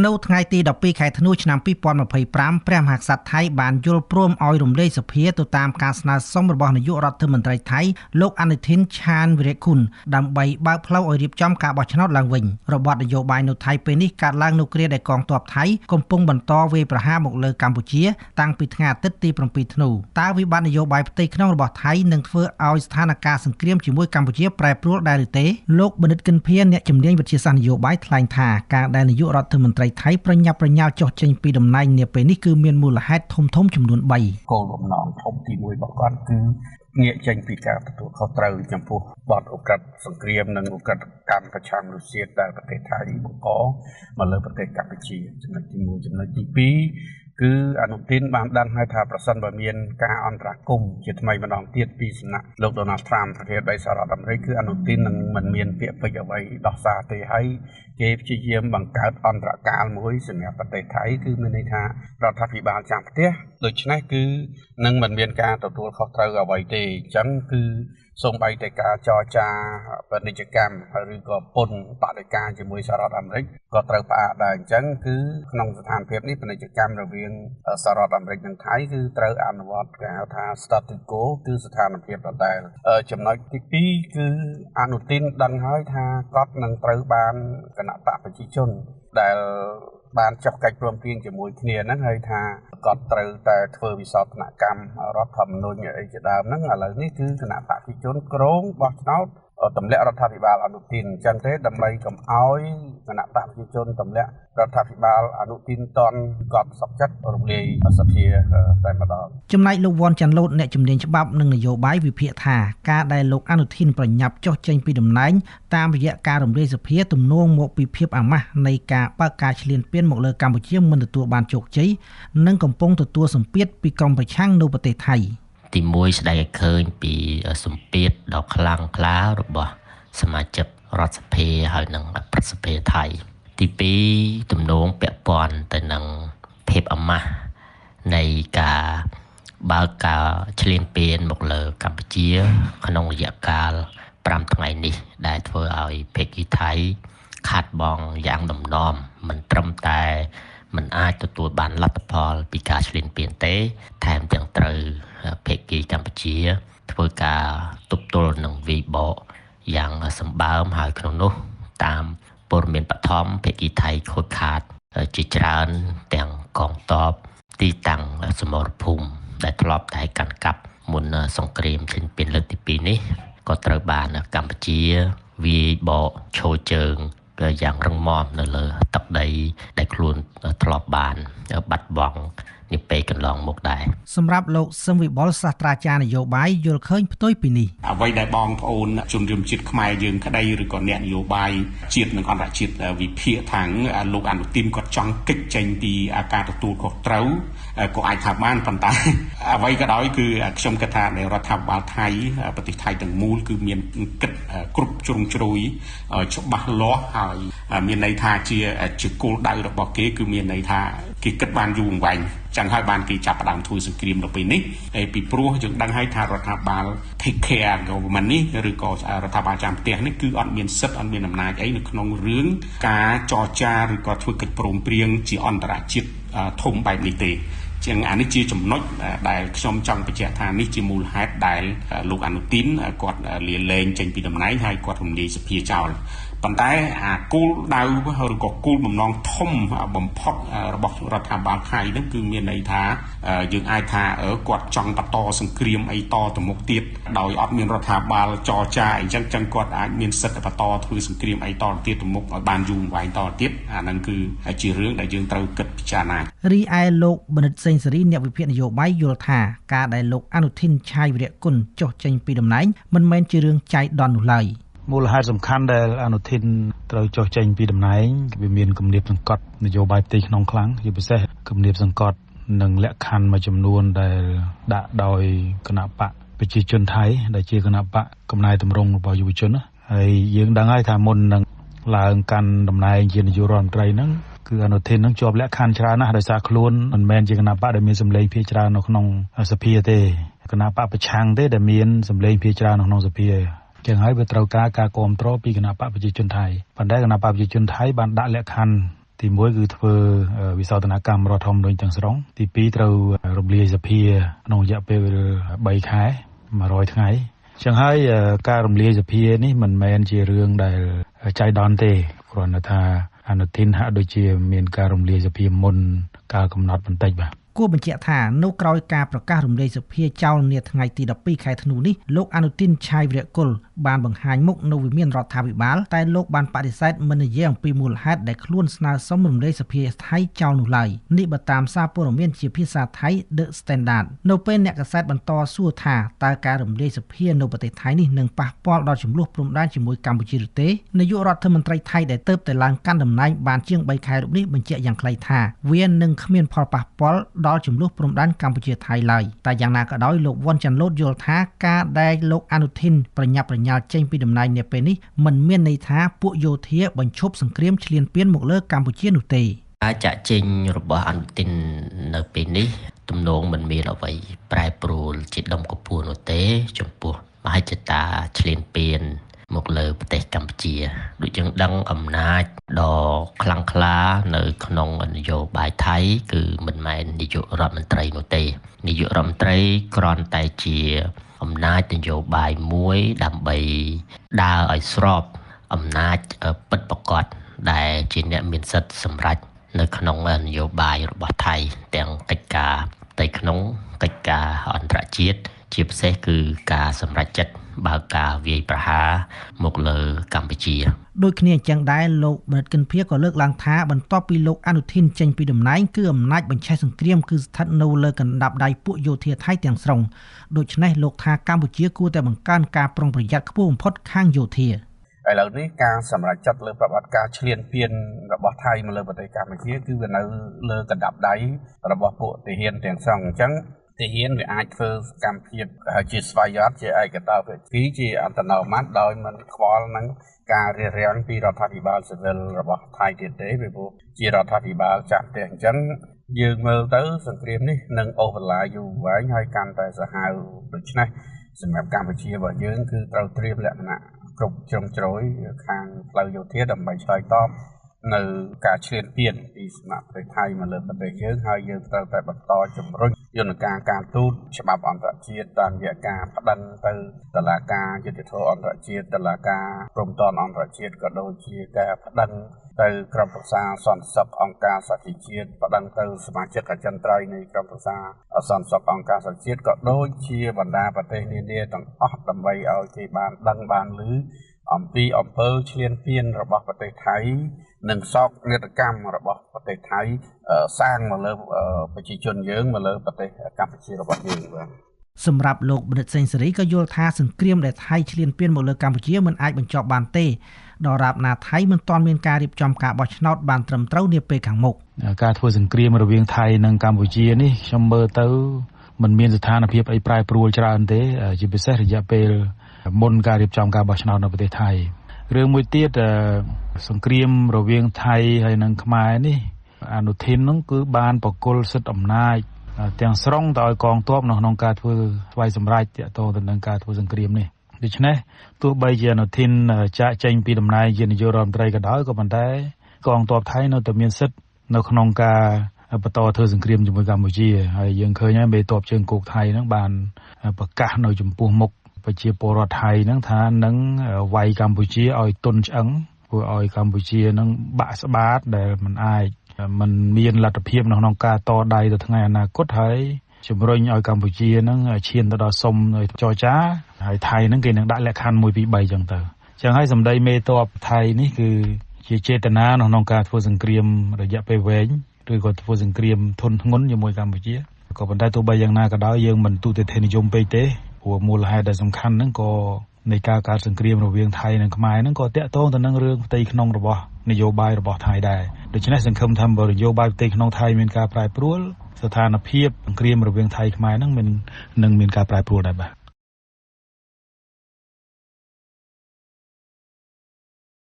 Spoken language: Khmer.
នៅថ្ងៃទី12ខែធ្នូឆ្នាំ2025ព្រះមហាក្សត្រថៃបានយល់ព្រមឲ្យរំលាយសភាទៅតាមការស្នើសុំរបស់នាយករដ្ឋមន្ត្រីថៃលោកអនុធីនឆានវិរៈគុណដើម្បីបើកផ្លូវឲ្យរៀបចំការបោះឆ្នោតឡើងវិញ។របត់នយោបាយនៅថៃពេលនេះកើតឡើងនៅគ្រាដែលកងទ័ពថៃកំពុងបន្តវាយប្រហារមកលើកម្ពុជាតាំងពីថ្ងៃអាទិត្យទី7ធ្នូតើវិបត្តិនយោបាយផ្ទៃក្នុងរបស់ថៃនឹងធ្វើឲ្យស្ថានភាពសង្គ្រាមជាមួយកម្ពុជាប្រែប្រួលដែរឬទេលោកបណ្ឌិតគិនភាអ្នកជំនាញវិទ្យាសាស្ត្រនយោបាយថ្លែងថាការដែលនាយករដ្ឋមន្ត្រីថៃប្រញាប់ប្រញាល់ចុះចេញពីតំណែងនាពេលនេះគឺមានមូលហេតុធំៗចំនួន3គោលបំណងធំទី1របស់គាត់គឺងាកចេញពីការទទួលខុសត្រូវចំពោះបទឧក្រិដ្ឋសង្គ្រាមនិងឧក្រិដ្ឋកម្មប្រឆាំងរុស្ស៊ីដែលប្រទេសថៃបង្កមកលើប្រទេសកម្ពុជាចំណុចទី1ចំណុចទី2គឺអនុទីនបានដឹងហើយថាប្រសិនបើមានការអន្តរាគមន៍ជាថ្មីម្ដងទៀតពីសំណាក់លោកដូណាល់ត្រាំប្រធានាធិបតីសហរដ្ឋអាមេរិកគឺអនុទីននឹងមិនមានពាក្យពេចន៍អ្វីដោះសារទេហើយគេព្យាយាមបង្កើតអន្តរកាលមួយសម្រាប់ប្រទេសថៃគឺមានន័យថារដ្ឋាភិបាលចាំផ្ទះដូច្នេះគឺនឹងមិនមានការទទួលខុសត្រូវអ្វីទេអញ្ចឹងគឺសូម្បីតែការចរចាពាណិជ្ជកម្មឬក៏ពន្ធបដិការជាមួយសហរដ្ឋអាមេរិកក៏ត្រូវផ្អាកដែរអញ្ចឹងគឺក្នុងស្ថានភាពនេះពាណិជ្ជកម្មរវាងសហរដ្ឋអាមេរិកនិងថៃគឺត្រូវអនុវត្តគេហៅថា status quo គឺស្ថានភាពដដែលចំណុចទី2គឺអនុទីនដឹងហើយថាគាត់នឹងត្រូវបានគណៈបក្សប្រជាជនដែលបានចុះកិច្ចព្រមព្រៀងជាមួយគ្នាហ្នឹងហើយថាគាត់ត្រូវតែធ្វើវិសោធនកម្មរដ្ឋធម្មនុញ្ញអីជាដើមហ្នឹងឥឡូវនេះគឺគណៈបក្សប្រជាជនគ្រោងបោះឆ្នោតទម្លាក់រដ្ឋាភិបាលអនុទីនអញ្ចឹងទេដើម្បីកុំឲ្យគណៈបក្សប្រជាជនទម្លាក់រដ្ឋាភិបាលអនុទីនតន់គាត់សុខចិត្តរំលាយសភាតែម្ដងចំណែកលោកវ៉ាន់ចាន់ឡូតអ្នកជំនាញច្បាប់និងនយោបាយវិភាគថាការដែលលោកអនុធីនប្រញាប់ចុះចេញពីតំណែងតាមរយៈការរំលាយសភាទំនងមកពីភាពអាម៉ាស់នៃការបើកការឈ្លានពានមកលើកម្ពុជាមិនទទួលបានជោគជ័យនិងកំពុងទទួលសម្ពាធពីក្រុមប្រឆាំងនៅប្រទេសថៃទី1ស្ដែងឲ្យឃើញពីសម្ពាធដ៏ខ្លាំងក្លារបស់សមាជិករដ្ឋសភាហើយនិងព្រឹទ្ធសភាថៃទី2ទំនងពាក់ព័ន្ធទៅនឹងភាពអាម៉ាស់នៃការបើកការឈ្លានពានមកលើកម្ពុជាក្នុងរយៈកាល5ថ្ងៃនេះដែលធ្វើឲ្យភាគីថៃខាតបង់យ៉ាងដំណំមិនត្រឹមតែមិនអាចទទួលបានលទ្ធផលពីការឈ្លានពានទេថែមទាំងត្រូវភាគីកម្ពុជាធ្វើការទប់ទល់នឹងវាយបកយ៉ាងសម្បើមហើយក្នុងនោះតាមព័ត៌មានបឋមភាគីថៃខូចខាតជាច្រើនទាំងកងទ័ពទីតាំងសមរភូមិដែលធ្លាប់តែកាន់កាប់មុនសង្គ្រាមឈ្លានពានលើកទី2នេះក៏ត្រូវបានកម្ពុជាវាយបកឈរជើងយ៉ាងរឹងមាំនៅលើទឹកដីដែលខ្លួនធ្លាប់បានបាត់បង់នាពេលកន្លងមកដែរសម្រាប់លោកសឹមវិបុលសាស្ត្រាចារ្យនយោបាយយល់ឃើញផ្ទុយពីនេះអ្វីដែលបងប្អូនជនរួមជាតិខ្មែរយើងក្តីឬក៏អ្នកនយោបាយជាតិនិងអន្តរជាតិវិភាគថាលោកអនុទីនគាត់ចង់គេចចេញពីការទទួលខុសត្រូវក៏អាចថាបានប៉ុន្តែអ្វីក៏ដោយគឺខ្ញុំគិតថាในរដ្ឋាភិបាលថៃប្រទេសថៃទាំងមូលគឺមានគិតគ្រប់ជ្រុងជ្រោយច្បាស់លាស់ហើយមានន័យថាជាគោលដៅរបស់គេគឺមានន័យថាគេគិតបានយូរអង្វែងចឹងហើយបានគេចាប់ផ្ដើមធ្វើសង្គ្រាមនៅពេលនេះហើយពីព្រោះយើងដឹងហើយថារដ្ឋាភិបាល take care government នេះឬក៏រដ្ឋាភិបាលចាំផ្ទះនេះគឺអត់មានសិទ្ធិអត់មានអំណាចអីនៅក្នុងរឿងការចរចាឬក៏ធ្វើកិច្ចព្រមព្រៀងជាអន្តរជាតិធំបែបនេះទេជាងអានេះជាចំណុចដែលខ្ញុំចង់បញ្ជាក់ថានេះជាមូលហេតុដែលលោកអនុទីនគាត់លាលែងចេញពីតំណែងហើយគាត់រំលាយសភាចោលប៉ុន្តែអាគោលដៅឬក៏គោលបំណងធំបំផុតរបស់រដ្ឋាភិបាលថៃហ្នឹងគឺមានន័យថាយើងអាចថាគាត់ចង់បន្តសង្គ្រាមអីតទៅមុខទៀតដោយអត់មានរដ្ឋាភិបាលចរចាអីចឹងចឹងគាត់អាចមានសិទ្ធិបន្តធ្វើសង្គ្រាមអីតទៅទៀតទៅមុខឲ្យបានយូរអង្វែងតទៅទៀតអាហ្នឹងគឺជារឿងដែលយើងត្រូវគិតពិចារណារីឯលោកបណ្ឌិតសេងសេរីអ្នកវិភាគនយោបាយយល់ថាការដែលលោកអនុធីនឆាយវិរៈគុណចុះចេញពីតំណែងមិនមែនជារឿងចៃដន្យនោះឡើយមូលហេតុសំខាន់ដែលអនុធីនត្រូវចុះចេញពីតំណែងវាមានគំនាបសង្កត់នយោបាយផ្ទៃក្នុងខ្លាំងជាពិសេសគំនាបសង្កត់និងលក្ខខណ្ឌមួយចំនួនដែលដាក់ដោយគណៈបក្សប្រជាជនថៃដែលជាគណៈបក្សកំណែទម្រង់របស់យុវជនហើយយើងដឹងហើយថាមុននឹងឡើងកាន់តំណែងជានាយករដ្ឋមន្ត្រីហ្នឹងគឺអនុធីននឹងជាប់លក្ខខណ្ឌច្រើនណាស់ដោយសារខ្លួនមិនមែនជាគណៈបក្សដែលមានសម្លេងភាគច្រើននៅក្នុងសភាទេគណៈបក្សប្រឆាំងទេដែលមានសម្លេងភាគច្រើននៅក្នុងសភាចឹងហើយវាត្រូវការការគាំទ្រពីគណៈបក្សប្រជាជនថៃប៉ុន្តែគណៈបក្សប្រជាជនថៃបានដាក់លក្ខខណ្ឌ ទី1គឺធ្វើវិសោធនកម្មរដ្ឋធម្មនុញ្ញទាំងស្រុងទី2ត្រូវរំលាយសភាក្នុងរយៈពេល3ខែ100ថ្ងៃចឹងហើយការរំលាយសភានេះមិនមែនជារឿងដែលចៃដន្យទេគ្រាន់តែថាអនុទិនហាក់ដូចជាមានការរំលាយសភាមុនកាលកំណត់បន្តិចបាទគួរបញ្ជាក់ថានៅក្រោយការប្រកាសរំលាយសភាចោលនាថ្ងៃទី12ខែធ្នូនេះលោកអនុទិនឆាយវិរៈគុលបានបង្ហាញមុខនៅវិមានរដ្ឋាភិបាលតែលោកបានបដិសេធមិននិយាយអំពីមូលហេតុដែលខ្លួនស្នើសុំរំលាយសភាថៃចោលនោះឡើយនេះបើតាមសារព័ត៌មានជាភាសាថៃ The Standard នៅពេលអ្នកកាសែតបន្តសួរថាតើការរំលាយសភានៅប្រទេសថៃនេះនឹងប៉ះពាល់ដល់ចំនួនព្រំដែនជាមួយកម្ពុជាឬទេនាយករដ្ឋមន្ត្រីថៃដែលទើបតែឡើងកាន់តំណែងបានជាង3ខែរូបនេះបញ្ជាក់យ៉ាងខ្លីថាវានឹងគ្មានផលប៉ះពាល់ដល់ចំនួនព្រំដែនកម្ពុជាថៃឡើយតែយ៉ាងណាក៏ដោយលោកវ៉ាន់ចាន់ឡូតយល់ថាការដែលលោកអនុទិនប្រញាប់ប្រញាល់ចេញពីតំណែងនាពេលនេះមិនមានន័យថាពួកយោធាបញ្ឈប់សង្គ្រាមឈ្លានពានមកលើកម្ពុជានោះទេការចាក់ចេញរបស់អនុទិននៅពេលនេះទំនងមិនមានអ្វីប្រែប្រួលជាដុំកំភួននោះទេចំពោះមហិច្ឆតាឈ្លានពានមកលើប្រទេសកម្ពុជាដូចយើងដឹងអំណាចដ៏ខ្លាំងក្លានៅក្នុងនយោបាយថៃគឺមិនមែននាយករដ្ឋមន្ត្រីនោះទេនាយករដ្ឋមន្ត្រីគ្រាន់តែជាអំណាចនយោបាយមួយដើម្បីដើរឲ្យស្របអំណាចពិតប្រាកដដែលជាអ្នកមានសិទ្ធិសម្រេចនៅក្នុងនយោបាយរបស់ថៃទាំងកិច្ចការផ្ទៃក្នុងកិច្ចការអន្តរជាតិជាពិសេសគឺការសម្រេចចិត្តបើកការវាយប្រហារមកលើកម្ពុជាដូចគ្នាអញ្ចឹងដែរលោកបណ្ឌិតគិនភាក៏លើកឡើងថាបន្ទាប់ពីលោកអនុទិនចេញពីតំណែងគឺអំណាចបញ្ឆេះសង្គ្រាមគឺស្ថិតនៅលើកណ្ដាប់ដៃពួកយោធាថៃទាំងស្រុងដូច្នេះលោកថាកម្ពុជាគួរតែបង្កើនការប្រុងប្រយ័ត្នខ្ពស់បំផុតខាងយោធាឥឡូវនេះការសម្រេចចិត្តលើប្រវត្តិការឈ្លានពានរបស់ថៃមកលើប្រទេសកម្ពុជាគឺវានៅលើកណ្ដាប់ដៃរបស់ពួកទាហានទាំងស្រុងអញ្ចឹងទាហានវាអាចធ្វើសកម្មភាពជាស្វយ័តជាឯកតោភាគីជាអត្តនោម័តដោយមិនខ្វល់នឹងការរារាំងពីរដ្ឋាភិបាលស៊ីវិលរបស់ថៃទៀតទេពីព្រោះជារដ្ឋាភិបាលចាស់ផ្ទះអញ្ចឹងយើងមើលទៅសង្គ្រាមនេះនឹងអូសបន្លាយយូរវែងហើយកាន់តែសាហាវដូច្នេះសម្រាប់កម្ពុជារបស់យើងគឺត្រូវត្រៀមលក្ខណៈគ្រប់ជ្រុងជ្រោយខាងផ្លូវយោធាដើម្បីឆ្លើយតបនៅការឈ្លានពានពីសំណាក់ប្រទេសថៃមកលើប្រទេសយើងហើយយើងត្រូវតែបន្តជំរុញយន្តការការទូតច្បាប់អន្តរជាតិតាមរយៈការប្តឹងទៅតុលាការយុត្តិធម៌អន្តរជាតិតុលាការព្រំដែនអន្តរជាតិក៏ដូចជាការប្តឹងទៅក្រុមប្រឹក្សាសន្តិសុខអង្គការសហប្រជាជាតិប្តឹងទៅសមាជិកអចិន្ត្រៃយ៍នៃក្រុមប្រឹក្សាសន្តិសុខអង្គការសហប្រជាជាតិក៏ដូចជាបណ្ដាប្រទេសនានាទាំងអស់ដើម្បីឲ្យគេបានដឹងបានឮអំពីអំពើឈ្លានពានរបស់ប្រទេសថៃនិងសោកនាដកម្មរបស់ប្រទេសថៃសាងមកលើប្រជាជនយើងមកលើប្រទេសកម្ពុជារបស់យើងបាទសម្រាប់លោកបណ្ឌិតសេងសេរីក៏យល់ថាសង្គ្រាមដែលថៃឈ្លានពានមកលើកម្ពុជាមិនអាចបញ្ចប់បានទេដរាបណាថៃមិនទាន់មានការរៀបចំការបោះឆ្នោតបានត្រឹមត្រូវនាពេលខាងមុខការធ្វើសង្គ្រាមរវាងថៃនិងកម្ពុជានេះខ្ញុំមើលទៅមិនមានស្ថានភាពអីប្រែប្រួលច្រើនទេជាពិសេសរយៈពេលមុនការរៀបចំការបោះឆ្នោតនៅប្រទេសថៃរឿងមួយទៀតសង្គ្រាមរវាងថៃហើយនិងខ្មែរនេះអនុទិននោះគឺបានប្រគល់សិទ្ធិអំណាចទាំងស្រុងទៅឲ្យកងទ័ពនៅក្នុងការធ្វើស្វ័យសម្រេចទាក់ទងទៅនឹងការធ្វើសង្គ្រាមនេះដូច្នេះទោះបីជាអនុទិនចាកចេញពីតំណែងជានាយករដ្ឋមន្ត្រីក៏ដោយក៏ប៉ុន្តែកងទ័ពថៃនៅតែមានសិទ្ធិនៅក្នុងការបន្តធ្វើសង្គ្រាមជាមួយកម្ពុជាហើយយើងឃើញហើយមេទ័ពជើងគោកថៃហ្នឹងបានប្រកាសនៅចំពោះមុខប្រជាពលរដ្ឋថៃហ្នឹងថានឹងវាយកម្ពុជាឲ្យទន់ឆ្អឹងធ្វើឲ្យកម្ពុជាហ្នឹងបាក់ស្បាតដែលមិនអាចមិនមានលទ្ធភាពនៅក្នុងការតដៃទៅថ្ងៃអនាគតហើយជំរុញឲ្យកម្ពុជាហ្នឹងឈានទៅដល់សុំចរចាហើយថៃហ្នឹងគេនឹងដាក់លក្ខខណ្ឌ1 2 3ចឹងទៅចឹងហើយសម្ដីមេទ័ពថៃនេះគឺជាចេតនានៅក្នុងការធ្វើសង្គ្រាមរយៈពេលវែងឬក៏ធ្វើសង្គ្រាមធន់ធ្ងន់ជាមួយកម្ពុជាក៏ប៉ុន្តែទោះបីយ៉ាងណាក៏ដោយយើងមិនទូទៅធិនិយមពេកទេព្រោះមូលហេតុដែលសំខាន់ហ្នឹងក៏នៃការកើតសង្គ្រាមរវាងថៃនិងខ្មែរហ្នឹងក៏ទាក់ទងទៅនឹងរឿងផ្ទៃក្នុងរបស់នយោបាយរបស់ថៃដែរដូច្នេះសង្ឃឹមថាបើនយោបាយផ្ទៃក្នុងថៃមានការប្រែប្រួលស្ថានភាពសង្គ្រាមរវាងថៃខ្មែរហ្នឹងនឹងមានការប្រែប្រួលដែរបាទ